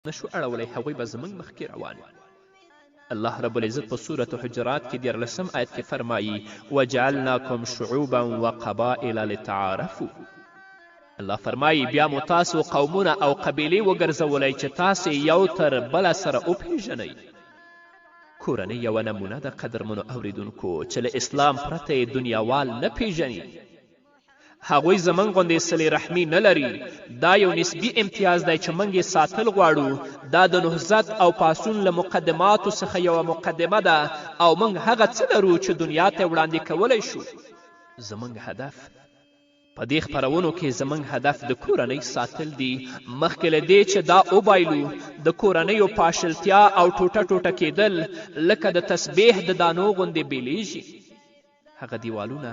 نشو اړولی، هغوی به زموږ مخکې روان وي. الله رب العزت په سورة حجرات کې دیارلسم آیت کې فرمایي: وجعلناکم شعوبا وقبائل لتعارفو. الله فرمایي: بیا مو تاسو قومونه او قبیلې وګرځولی چې تاسې یو تر بله سره وپیژنئ. کورنۍ یوه نمونه ده قدرمنو اوریدونکو چې له اسلام پرته یې دنیاوال نه پیژني. هغوی زموږ غوندې صلې رحمي نه لري. دا یو نسبي امتیاز دی چې موږ یې ساتل غواړو. دا د نهضت او پاڅون له مقدماتو څخه یوه مقدمه ده او موږ هغه څه لرو چې دنیا ته وړاندې کولی شو. زموږ هدف په دې خپرونو کې زموږ هدف د کورنۍ ساتل دي. مخکې له دې چې دا وبایلو، د کورنیو پاشلتیا او ټوټه ټوټه کیدل لکه د تسبیح د دانو غوندې بیلیږي. هغه دیوالونه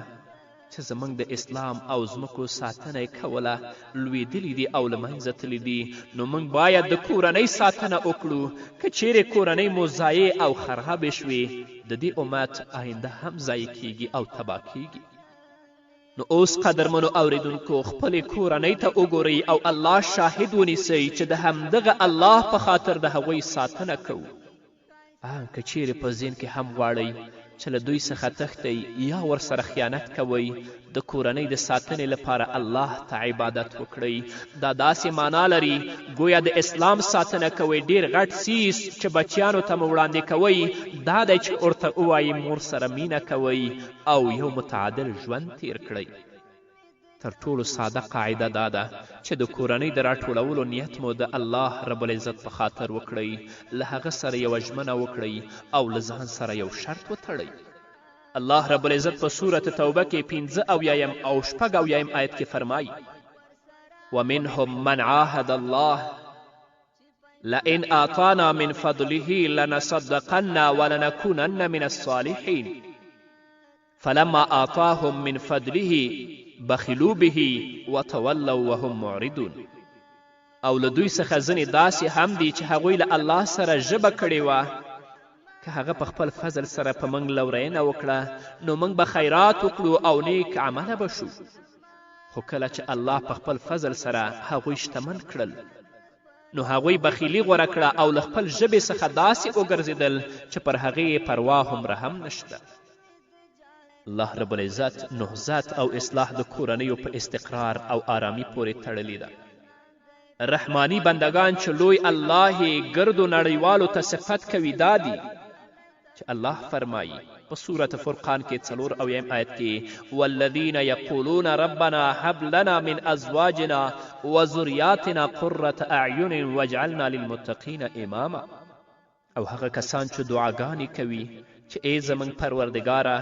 چې زموږ د اسلام او ځمکو ساتنه یې کوله لوېدلي دي او له منځه تللي دي. نو موږ باید د کورنۍ ساتنه وکړو. که چیرې کورنۍ مو ضایع او خرابې شوې، د دې امت آینده هم ضایع کیږي او تباه کیږي. نو اوس قدرمنو اوریدونکو، خپلې کورنۍ ته وګورئ او الله شاهد ونیسئ چې د همدغه الله په خاطر د هغوی ساتنه کوو. آن که چیرې په ذهن کې هم غواړئ چې له دوی څخه تښتئ یا ورسره خیانت کوئ، د کورنۍ د ساتنې لپاره الله ته عبادت وکړئ. دا داسې معنا لري ګویا د اسلام ساتنه کوئ. ډیر غټ څیز چې بچیانو ته مو وړاندې کوئ دا دی چې ورته ووایئ مور سره مینه کوئ او یو متعادل ژوند تیر کړئ. تر ټولو ساده قاعده دا ده چې د کورنۍ د راټولولو نیت مو د الله رب العزت په خاطر وکړئ، له هغه سره یوه ژمنه وکړئ او له ځان سره یو شرط وتړئ. الله رب العزت په سورة توبه کې 75 او 76 آیت کې فرمایي: ومنهم من عاهد الله لئن آتانا من فضله لنصدقن ولنکونن من الصالحین فلما آتاهم من فضله بخلو به وتولوا وهم معرضون. او له دوی څخه ځینې داسې هم دي چې هغوی له الله سره ژبه کړې وه که هغه په خپل فضل سره په موږ لورینه وکړه نو موږ به خیرات وکړو او نیک عمله به شو. خو کله چې الله په خپل فضل سره هغوی شتمن کړل نو هغوی بخیلي غوره کړه او له خپل ژبې څخه داسې وګرځېدل چې پر هغې یې پروا هومره هم نشته. الله رب العزت نهضت او اصلاح د کورنیو په استقرار او آرامی پورې تړلې ده. رحماني بندګان چې لوی الله یې ګردو نړیوالو ته صفت کوي دا دي چې الله فرمایي په سورة فرقان کې 74 آیت کې: والذین یقولون ربنا هب لنا من ازواجنا وذریاتنا قرة اعین واجعلنا للمتقین اماما. او هغه کسان چې دعاګانې کوي چې ای زموږ پروردګاره،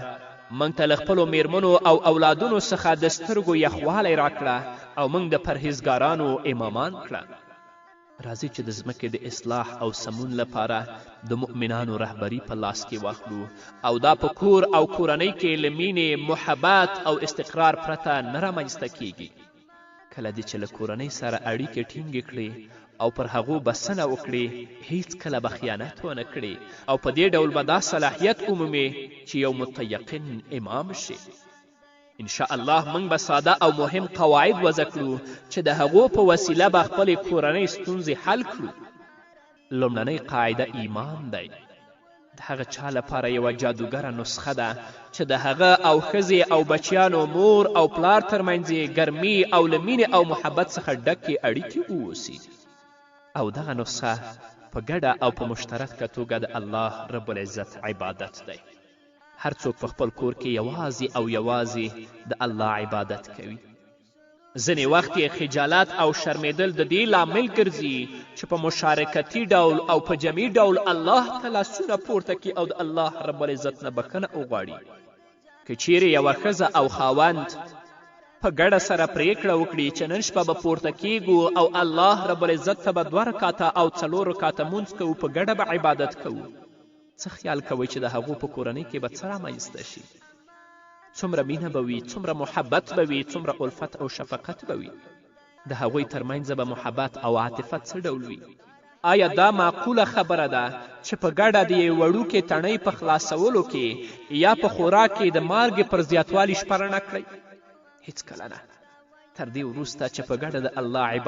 موږ ته له خپلو میرمنو او اولادونو څخه د سترګو یخوالی راکړه او موږ د پرهیزګارانو امامان کړه. راځئ چې د ځمکې د اصلاح او سمون لپاره د مؤمنانو رهبري په لاس کې واخلو او دا په کور او کورنۍ کې له مینې، محبت او استقرار پرته نه رامنځته کیږي. کله دې چې له کورنۍ سره اړیکې ټینګې کړې او پر هغو بسنه وکړې، هیڅکله به خیانت ونه کړې او په دې ډول به دا صلاحیت ومومې چې یو متیقن امام شې. انشاءالله موږ به ساده او مهم قواعد وضع کړو چې د هغو په وسیله به خپلې کورنۍ ستونزې حل کړو. لومړنۍ قاعده ایمان دی. د هغه چا لپاره یوه جادوګره نسخه ده چې د هغه او ښځې او بچیانو، مور او پلار ترمنځ یې ګرمي او له مینې او محبت څخه ډکې اړیکې ووسي. او دغه نسخه په ګډه او په مشترکه توګه د الله رب العزت عبادت دی. هر څوک په خپل کور کې یوازې او یوازې د الله عبادت کوي. ځینې وخت یې خجالت او شرمېدل د دې لامل ګرځي چې په مشارکتي ډول او په جمعي ډول الله ته لاسونه پورته کړي او د الله رب العزت نه بښنه وغواړي. که چیرې یوه ښځه او خاوند په ګډه سره پریکړه وکړي چې نن شپه به پورته کیږو او الله رب العزت ته به 2 رکاته او 4 رکاته مونځ کوو، په ګډه به عبادت کوو، څه خیال کوئ چې د هغو په کورنۍ کې به څه رامنځته شي؟ څومره مینه به وي، څومره محبت به وي، څومره الفت او شفقت به وي؟ د هغوی ترمنځ به محبت او عاطفه څه ډول وي؟ آیا دا معقوله خبره ده چې په ګډه د یوې وړوکې تڼۍ په خلاصولو کې یا په خوراک کې د مالګې پر زیاتوالي شپه رڼه کړئ؟ هیڅکله نه. تر دې وروسته چې په ګډه د الله عبادت.